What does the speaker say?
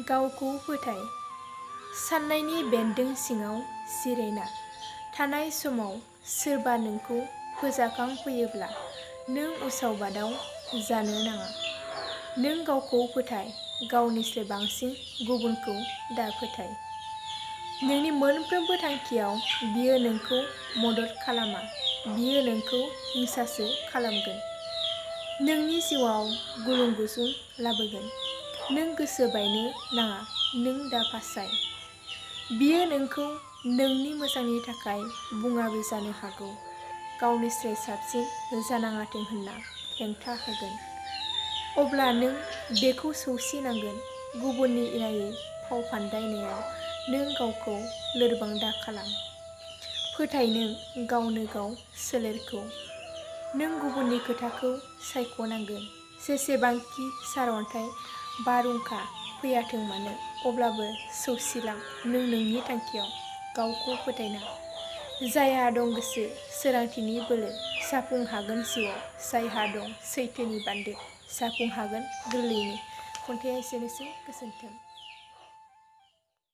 गावखौ फोथाय। साननायनि बेन्दों सिङाव जिरायना थानाय समाव सोरबा नोंखौ फोजाखांफैयोब्ला नों उसाव-बादाव जानो नाङा। नों गावखौ फोथाय, गावनिस्राय बांसिन गुबुनखौ दा फोथाय। नोंनि मोनफ्रोमबो थांखियाव बियो नोंखौ मदद खालामा, बियो नोंखौ हिंसासो खालामगोन। नोंनि जिउआव गुलुं-गुजुं लाबोगोन। नों गोसो बायनो नाङा, नों दा बासाय। बियो नोंखौ नोंनि मोजांनि थाखाय बुङाबो जानो हागौ, गावनिस्राय साबसिन जानाङाथों होनना हेंथा होगोन। अब्ला नों बेखौ सौसिनांगोन। गुबुननि इनायै फाव फान्दायनायाव नों गावखौ लोरबां दाखालाम। फोथाय नों गावनो गाव सोलेरखौ। नों गुबुननि खोथाखौ सायख'नांगोन। जेसेबांखि सारअन्थाइ, बारहुंखा फैयाथों मानो, अब्लाबो सौसिलां नों नोंनि थांखियाव गावखौ फोथायना। जायहा दं गोसो सोरांथिनि बोलो, जाफुं हागोन जिउआव जायहा दं सैथोनि बान्दो, जाफुं हागोन गोरलैयैनो। खन्थाइया एसेनोसै। गोजोन्थों।